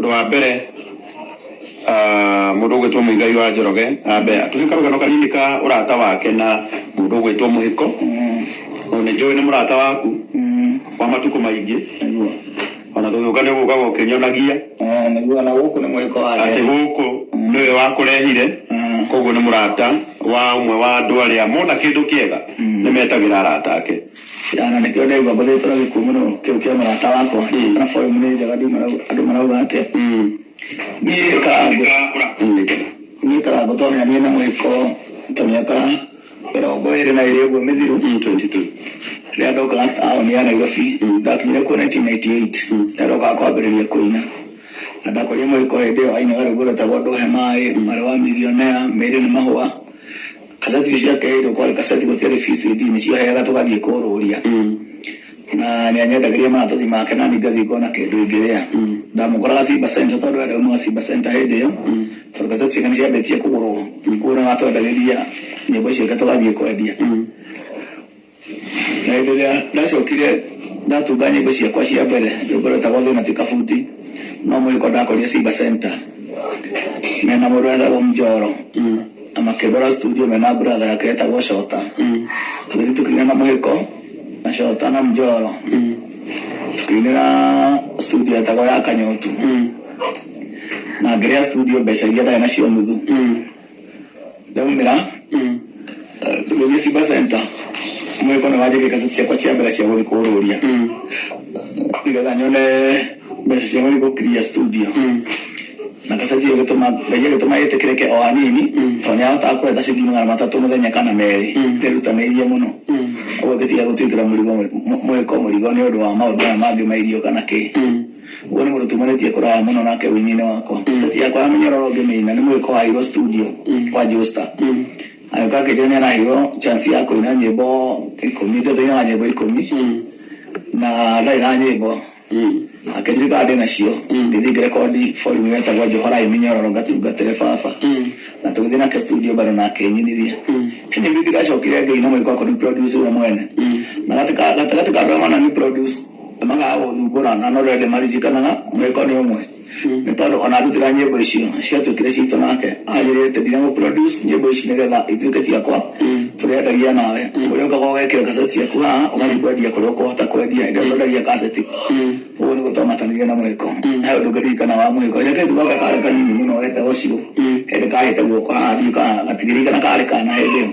Ũndũ wa mbere, mũndũ ũgwĩtwo Muigai wa Njoroge ambe atũhe karũgano kanini ka ũrata wake na mũndũ ũgwĩtwo Mũhĩko. Nĩ njũĩ nĩ mũrata waku wa matukũ maingĩ. Ona tũgĩũka nĩ ũgũkaga ũkĩnyonagia. Nĩguo, na gũkũ nĩ Mũhĩko wa atĩ gũkũ nĩwe wakũrehire. Koguo nĩ mũrata wa ũmwe wa andũ arĩa mona kĩndũ kĩega nĩ metagĩra arata ake. Na nĩkĩo ndaigua ngũthĩtwo na gĩkuũ mũno kĩu kĩa mũrata wakwa. Na volume nĩ njega, andũ marauga atĩa? Niĩ Karangũ, niĩ Karangũ twamenyanire na Mũhĩko ta mĩaka 22 ũguo mĩthiru. 22. Rĩrĩa ndokaga taũni ya Nairobi, ndakinyire kuo 1998. Rĩrĩa ndokaga kwambĩrĩria kũina, na ndakorire Mũhĩko hĩndĩ ĩyo ainaga rwĩmbo rwetagwo "Ndũhe Maĩ", "Mwarĩ wa Millionaire", "Mĩĩrĩ nĩ Mahũa". Kaseti icio ciake hĩndĩ kwarĩ kaseti, gũtiarĩ VCD, nĩcio aheaga tũgathiĩ kũrũria. Na nĩ anyendagĩria maratathi make, na niĩ ngathiĩ ngona kĩndũ ingĩrĩa. Ndamũkoraga Simba Center, tondũ we ndaumaga Simba Center hĩndĩ ĩyo, tondũ kaseti ciake nĩ ciambĩtie kũgũrwo. Koguo nĩ atwendagĩria nyĩmbo ciake tũgathiĩ kwendia. Na hĩndĩ ĩrĩa ndacokire ndatunga nyĩmbo ciakwa cia mbere, rwĩmbo rwetagwo "Thĩna ti Kabuti", no Mũhĩko ndakorire Simba Center mena mũndũ wetagwo Mjoro, na makĩndwara studio mena brother yake etagwo Shota. Tũgĩthiĩ tũkĩina na Mũhĩko na Shota na Mjoro, tũkĩinĩra studio yetagwo ya Kanyotu. Na ngĩrĩha studio mbeca iria ndarĩ nacio nuthu. Ndaumĩra, tũgĩthiĩ Simba Center. Mũhĩko nĩ wanjĩkĩre kaseti ciakwa cia mbere cia gũthiĩ kũrũria, nĩgetha nyone mbeca cia gũthiĩ gũkiria studio. Na kaseti ĩyo ĩgĩtũma Ngai agĩtũma ĩtĩkĩrĩke o hanini, tondũ nĩ ahotaga kũhe ta ciringi 300 mũthenya kana 2. Nderutanĩirie mũno ũguo ngĩtiga gũtuĩkĩra mũrigo Mũhĩko mũrigo nĩ ũndũ wa maũndũ maya mangĩ ma irio kana kĩ. Ũguo nĩ mũndũ tumanĩtie kũraya mũno nake ũini-inĩ wakwa. Kaseti yakwa ya "Mĩnyororo" ngĩmĩina nĩ Mũhĩko waheirwo studio kwa Josta. Agĩũka akĩnjĩra nĩ araheirwo chance ya kũina nyĩmbo 10. Ithuĩ tũinaga nyĩmbo 10, na ndarĩ na nyĩmbo. Akĩnjĩra ndĩ nacio, ngĩthiĩ ngĩrekondi volume yetagwo "Njohorai Mĩnyororo Ngatungatĩre Baba". Na tũgĩthiĩ nake studio bado na akĩnyinithia. He nyĩmbo ingĩ ndacokire ngĩina, Mũhĩko akoni produce we mwene. Na gatagatĩ ka andũ arĩa manani produce magaga gũthumbũra na no ndĩrenda maririkanaga, Mũhĩko nĩ ũmwe, nĩ tondũ ona ndutĩra nyĩmbo icio ciatuĩkire citũ nake anjĩrĩte ndina produce nyĩmbo ici nĩgetha ituĩke ciakwa, tũrĩendagia nawe ũrĩa ũkaga ũgekĩra kaseti ciaku haha, ũgathiĩ kwendia kũrĩa ũkũhota kwendia. Ĩrĩa twendagia kaseti, ũguo nĩguo twamatanire na Mũhĩko. He ũndũ ngĩririkana wa Mũhĩko, ĩrĩa kaitu gaka karĩ kanini mũno getagwo Ciro, hĩndĩ kahĩte guoko haha, ndiũĩ kana gatigĩririkana karĩ kana hĩndĩ ĩyo.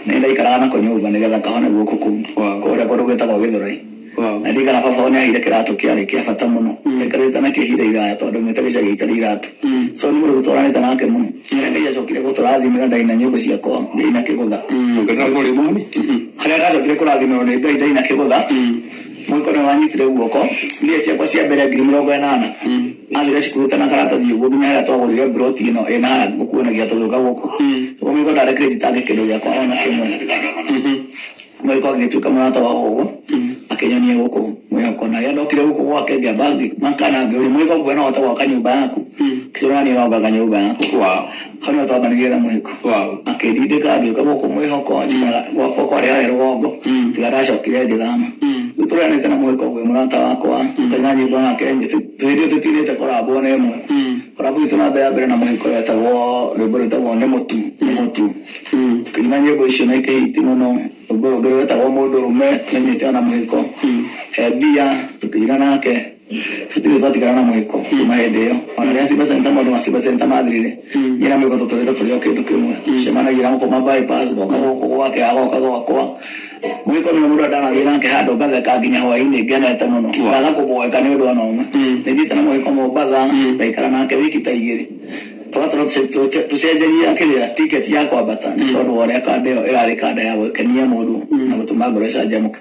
Nĩ ndaikaraga nako nyũmba nĩgetha kahone guoko kũu kũrĩa kũndũ gwĩtagwo Gĩthũrai. Na ndirikana baba nĩ aheire kĩratũ kĩarĩ kĩa bata mũno, ndaikarĩte nakĩo ihinda iraya tondũ maumĩte gĩcagi itarĩ iratũ. So nĩ mũndũ tũtwaranĩte nake mũno. Harĩa Ngai acokire gũtũrathimĩra, ndaina nyĩmbo ciakwa ngĩina "Kĩgũtha". Harĩa ndacokire kũrathimĩrwo nĩ Ngai ndaina "Kĩgũtha", Mũhĩko nĩ wanyitire guoko. Mbia ciakwa cia mbere 80,000 athire cikuĩte na karatathi ũguo nginya harĩa twagũrire mburoti ĩno ĩna harĩa ngũkuonagia tũgĩũka gũkũ. Ũguo Mũhĩko ndarekire njitange kĩndũ gĩakwa ona kĩmwe. Mũhĩko agĩtuĩka mũrata wakwa ũguo, akĩnyonia gũkũ Mwĩhoko. Na rĩrĩa ndokire gũkũ gwake, ngĩamba ngĩmaka na ngĩũria Mũhĩko, "Ngwe no hote gwaka nyũmba yaku?" Kĩtũra niĩ no ngaka nyũmba yaku. Hau nĩho twambanĩrie na Mũhĩko. Akĩndindĩka ngĩũka gũkũ Mwĩhoko. Njikaraga gwakwa kwarĩ harĩa rũgongo, tiga ndacokire ngĩthama. Rĩu tũreanĩte na Mũhĩko gwĩ mũrata wakwa, tũkaina nyĩmbo nake. Hĩndĩ ĩyo tũtinĩte collabo ona ĩmwe. Collabo itũ na ya mbere na Mũhĩko yetagwo rwĩmbo rwĩtagwo "Nĩ Mũtu Nĩ Mũtu". Tũkĩina nyĩmbo icio na ikĩhiti mũno. Rwĩmbo rũngĩ rwetagwo "Mũndũrũme" nĩnyĩte ona Mũhĩko. "He Mbia" tũkĩina nake. Tũtirĩ twatigana na Mũhĩko kuma hĩndĩ ĩyo. Ona rĩrĩa Simba Center, maũndũ ma Simba Center mathirire, niĩ na Mũhĩko tũtũrĩte tũrĩ o kĩndũ kĩmwe. Tũcemanagia na gũkũ ma bypass, ngoka gũkũ gwake, agoka gwakwa. Mũhĩko nĩwe mũndũ ũrĩa ndanathiĩ nake handũ ngatheka nginya hwaĩ-inĩ ngenete mũno, ngaga kũboeka nĩ ũndũ ona ũmwe. Nĩ thiĩte na Mũhĩko Mombatha, ngaikara nake wiki ta 2, tũgakorwo tũcenjagia kĩrĩa ticket ya kwambata, nĩ tondũ wa ũrĩa kanda ĩyo ĩrarĩ kanda ya gũkenia mũndũ na gũtũma ngoro ĩcanjamũke.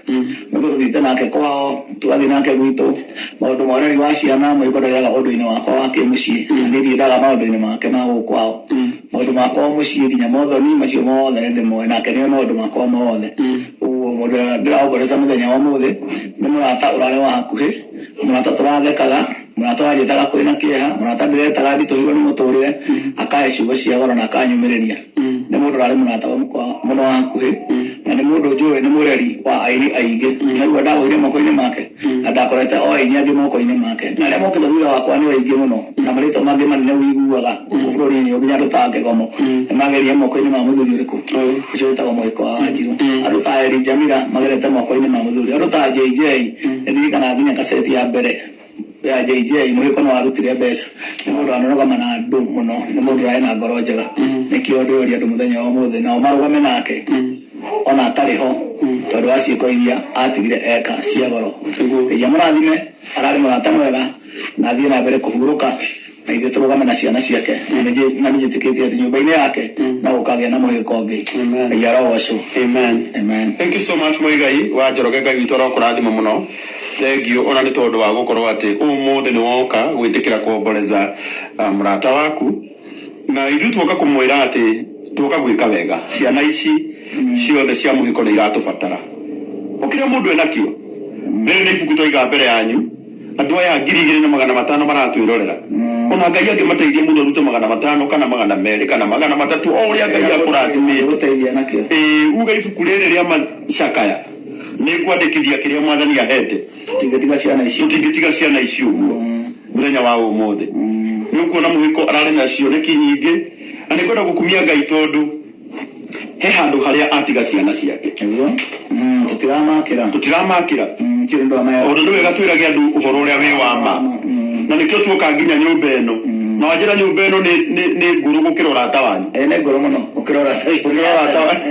Mũhĩko tũthiĩte nake kwao, tũgathiĩ nake gwitũ, maũndũ ma ũreri wa ciana. Mũhĩko ndarĩaga ũndũ-inĩ wakwa wa kĩmũciĩ, na niĩ ndiendaga maũndũ-inĩ make ma gũkũ kwao. Maũndũ makwa mũciĩ nginya mothoni macio mothe nĩ ndĩmoĩ, nake nĩoĩ maũndũ makwa mothe. Ũguo mũndũ ũrĩa ndĩraomboreca mũthenya wa ũmũthĩ nĩ mũrata ũrarĩ wa hakuhĩ, mũrata tũrathekaga, mũrata wanjĩtaga kwĩna kĩeha, mũrata ndĩretaga nditũhĩirwo nĩ mũtũrĩre, akahe ciugo cia goro na akanyũmĩrĩria. Nĩ mũndũ ũrarĩ mũrata wakwa mũno wa hakuhĩ, na nĩ mũndũ njũĩ nĩ mũreri wa aini aingĩ. Ndaigua ndagũire moko-inĩ make, na ndakorete o aini angĩ moko-inĩ make, na arĩa mokĩte thutha wakwa nĩ aingĩ mũno. Na marĩtwa mangĩ manene wĩiguaga gũkũ bũrũri-inĩ nginya andũ ta Kĩgomo nĩmageria moko-inĩ ma mũthuri ũrĩkũ ũcio wĩtagwo Mũhĩko wa Wanjiru. Andũ ta Eli Jamila magerete moko-inĩ ma mũthuri. Andũ ta JJ, nĩndirikanaga nginya kaseti ya mbere ya JJ Mũhĩko no arutire mbeca. Nĩ mũndũ anarũgama na andũ mũno, nĩ mũndũ ũrarĩ na ngoro njega. Nĩkĩo ndĩroria andũ mũthenya wa ũmũthĩ nao marũgame nake ona atarĩ ho, tondũ wa ciĩko iria atigire eka cia goro. Ngai amũrathime, ararĩ mũrata mwega na athiĩ na mbere kũhurũka, na ithuĩ tũrũgame na ciana ciake, na nĩnjĩtĩkĩtie atĩ nyũmba-inĩ yake no gũkagĩa na mũhĩko ũngĩ. Ngai arogocwo. Amen. Amen. Thank you so much, Muigai wa Njoroge. Ngai witũ arokũrathima mũno. Thank you ona nĩ tondũ wa gũkorwo atĩ ũmũthĩ nĩ woka gwĩtĩkĩra kuomboreza mũrata waku, na ithuĩ tuoka kũmwĩra atĩ tuoka gwĩka wega. Ciana ici ciothe cia mũhiko nĩ iratũbatara o kĩrĩa mũndũ enakĩo. Rĩrĩ nĩ ibuku twaiga mbere yanyu, andũ aya 2500 maratwĩrorera. Ona Ngai angĩmateithia, mũndũ arute 500 kana 200 kana 300, o ũrĩa Ngai akũrathimĩte. Gũteithia nakĩo. Ĩĩ, uga ibuku rĩrĩ rĩa macakaya nĩ ngwandĩkithia kĩrĩa mwathani ahete. Tũtingĩtiga ciana ici. Tũtingĩtiga ciana ici ũguo. Mũthenya wa ũmũthĩ nĩ ũkuona mũhiko ararĩ na cioneki nyingĩ, na nĩ ngwenda gũkumia Ngai tondũ he handũ harĩa atiga ciana ciake. Nĩguo. Tũtiramakĩra. Tũtiramakĩra. Kĩrĩ ndũ amaya. Tondũ nĩ wega twĩrage andũ ũhoro ũrĩa wĩ wa ma, na nĩkĩo tuoka nginya nyũmba ĩno. Na wanjĩra nyũmba ĩno nĩ ngũrũ gũkĩra ũrata wanyu. Ĩ, nĩ ngũrũ mũno ũkĩrora. Gũkĩra ũrata wanyu,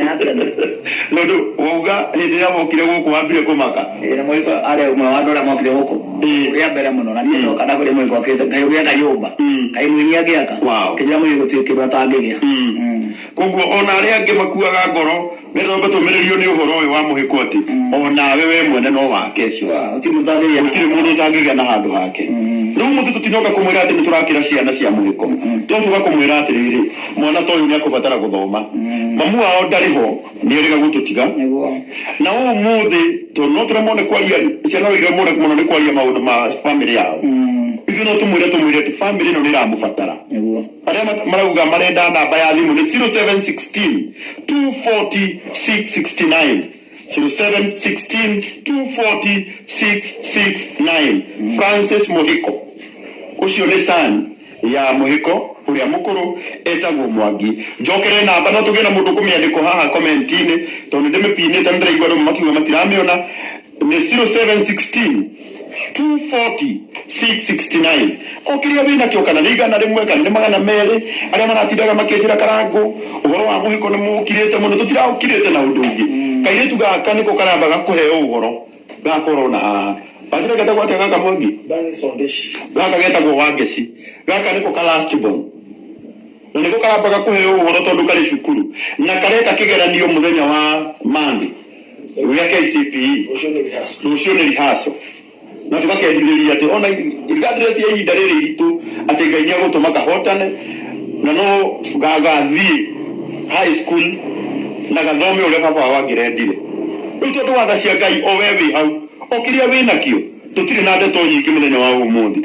tondũ wauga hĩndĩ ĩrĩa wokire gũkũ wambire kũmaka. Ĩ, na mũhiko arĩ ũmwe wa andũ arĩa mokire gũkũ rĩa mbere mũno, na niĩ ndoka ndakũrĩa mũhiko akĩte Ngai ũgĩaka nyũmba, Ngai mũini angĩaka. Kĩnjĩra mũhiko gũtirĩ kĩndũ atangĩgĩa. Koguo ona arĩa angĩ makuaga ngoro methombe tũmĩrĩrio nĩ ũhoro ũyũ wa mũhiko atĩ onawe we mwene no wake. Sure, gũtirĩ mũndũ ũtangĩgĩa. Gũtirĩ mũndũ ũtangĩgĩa na handũ hake. Rĩu mũthĩ tũtinoka kũmwĩra atĩ nĩ tũrakĩra ciana cia mũhiko, tũcoka kũmwĩra atĩrĩrĩ, mwana ta ũyũ nĩ akũbatara gũthoma. Mamu wao ndarĩ ho, nĩ erĩga gũtũtiga. Na ũmũthĩ tondũ no tũremwo nĩ kwaria, ciana no iremwo mũno nĩ kwaria maũndũ ma bamĩrĩ yao, ithuĩ no tũmwĩre atĩ bamĩrĩ ĩno nĩ ĩramũbatara. Arĩa marauga marenda namba ya thimũ nĩ 0716 240 669, 0716 240 669. Francis Mũhiko ũcio nĩ son ya Mũhiko ũrĩa mũkũrũ etagwo Mwangi. Njokere namba, no tũgĩe na mũndũ kũmĩandĩko haha comment-inĩ, tondũ nĩ ndĩmĩpinĩte, nĩ ndĩraigua andũ makiuga matiramĩona. Nĩ 0716 240 669. O kĩrĩa wĩnakĩo, kana nĩ 100 kana nĩ 200, arĩa maratindaga makĩnjĩra karangũ ũhoro wa mũhiko nĩ mũkirĩte mũno, tũtiraũkirĩte na ũndũ ũngĩ. Kairĩtu gaka nĩko karambaga kũheo ũhoro gakorwo na haha wanjĩra getagwo atĩa gaka, Mwangi? Gaka getagwo Wangeci. Gaka nĩko ka last born na nĩko karambaga kũheo ũhoro tondũ karĩ cukuru na kareka kĩgeranio mũthenya wa Monday gĩa KCPE. Rũciũ nĩ rehearsal, na tũgakendithĩria atĩ ona regardless ya ihinda rĩrĩ iritũ, atĩ Ngai nĩ agũtũma kahotane na no gagathiĩ high school na gathome ũrĩa baba wao angĩrendire. Rĩu tondũ wa tha cia Ngai, o we wĩ hau, o kĩrĩa wĩ nakĩo, tũtirĩ na ndeto nyingĩ mũthenya wa ũmũthĩ.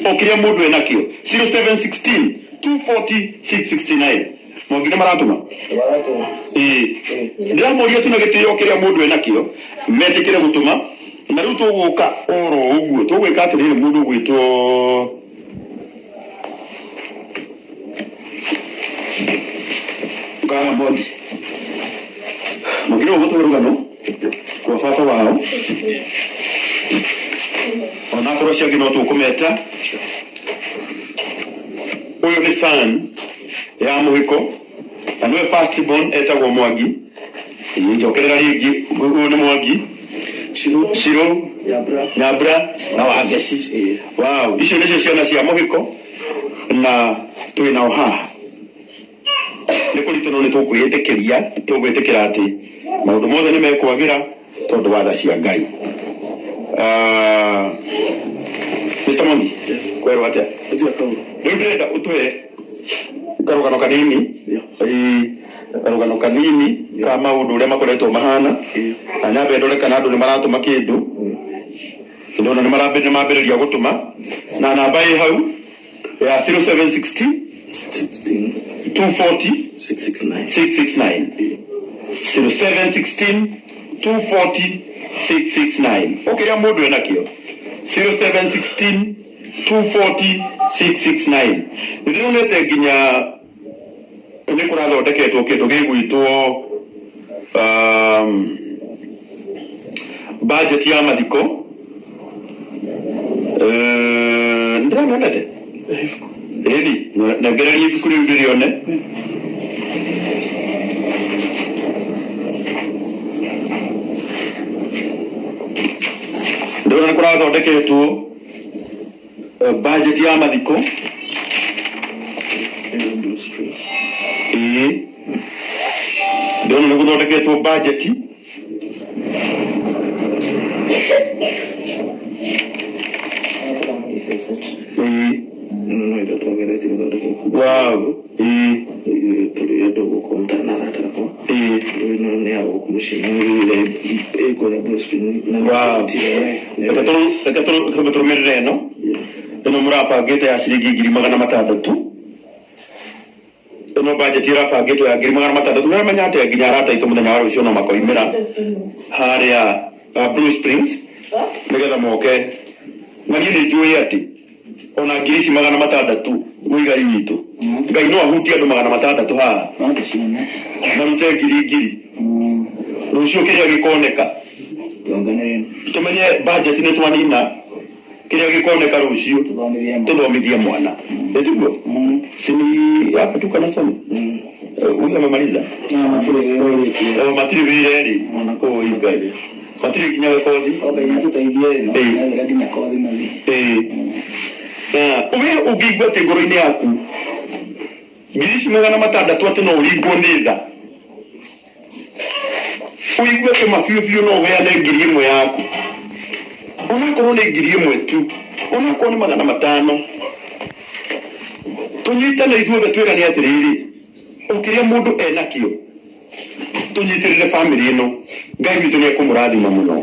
O kĩrĩa mũndũ enakĩo, 0716 240 669. Mwangi nĩ maratũma. Ĩĩ, ndĩramoria tu na gĩtĩo, kĩrĩa mũndũ enakĩo metĩkĩre gũtũma. Na rĩu tũgũka oro ũguo, tũgwĩka atĩrĩrĩ, mũndũ ũgwĩtwo Ngaha Mwangi, Mwangi nĩwe ũgũtũhe rũgano rwa baba wao, onakorwo acio angĩ no tũkũmeta. Ũyũ nĩ son ya mũhiko na nĩwe first born, etagwo Mwangi. Ĩĩ, njokerera rĩngĩ, ũyũ nĩ Mwangi, Shiro, Nyambura na Wangeci. Wow, icio nĩcio ciana cia mũhiko na twĩ nao haha. Nĩ kũritũ, no nĩ tũkwĩĩtĩkĩria, tũgwĩtĩkĩra atĩ maũndũ mothe nĩ mekwagĩra tondũ wa tha cia Ngai. Mr. Mwangi, kwerwo atĩa? Rĩu ndĩrenda ũtũhe karũgano kanini. Ĩĩ, karũgano kanini ka maũndũ ũrĩa makoretwo mahana, na nyambe ndore kana andũ nĩ maratũma kĩndũ. Ndona nĩ mambĩrĩria gũtũma na namba ĩ hau ya 0760 240 669, 0716 240 669. O kĩrĩa mũndũ enakĩo, 0716 240 669. Nĩ ndĩronete nginya nĩ kũrathondeketwo kĩndũ gĩgwĩtwo budget ya mathiko. Ndĩramĩonete ĩni, nengereria ibuku rĩu ndĩrĩone. Ndĩrona nĩ kũrathondeketwo budget ya mathiko. Ĩĩ, ndĩrona nĩ gũthondeketwo budget. Ĩĩ. No ithuĩ twageretie gũthondeka ibuku. Wow, ĩĩ. Ithuĩ tũrĩ andũ gũkũ na arata akwa. Ĩĩ. Ĩno nĩ ya gũkũ mũciĩ na ĩ kũrĩa Blue Spring na Wow. Reke tũrũmĩrĩre ĩno ĩno mũrabangĩte ya ciringi 600,000. Ĩno budget ĩrabangĩtwo ya 600,000. Nĩũramenya atĩa nginya arata aitũ mũthenya wa rũciũ no makoimĩra harĩa Blue Springs nĩgetha moke. Na niĩ nĩ njũĩ atĩ ona ngiri ici 600 mũigai witũ, Ngai no ahutie andũ 600 haha No tũcione. Marute ngiri ngiri rũciũ kĩrĩa gĩkoneka. Tuonganĩre. Tũmenye budget nĩ twanina, kĩrĩa gĩkoneka rũciũ tũthomithie ma. Tũthomithie mwana, ĩtiguo? Sini yako tu kana somo. Huyu amemaliza. Na matirĩ wĩra ũrĩkie. Matirĩ wĩra rĩ. Oi Ngai, matirĩ nginya kothi. O Ngai atũteithie no Ĩĩ. nagĩra nginya kothi mathi. Ĩĩ, na we ũngĩigua atĩ ngoro-inĩ yaku ngiri ici 600 atĩ no ũringwo nĩ tha, ũigue atĩ ma biũ biũ no ũheane 1,000 yaku, onakorwo nĩ 1,000 tu, onakorwo nĩ 500, tũnyitane ithuothe twĩrane atĩrĩrĩ, o kĩrĩa mũndũ enakĩo tũnyitĩrĩre bamĩrĩ ĩno. Ngai witũ nĩ ekũmũrathima mũno.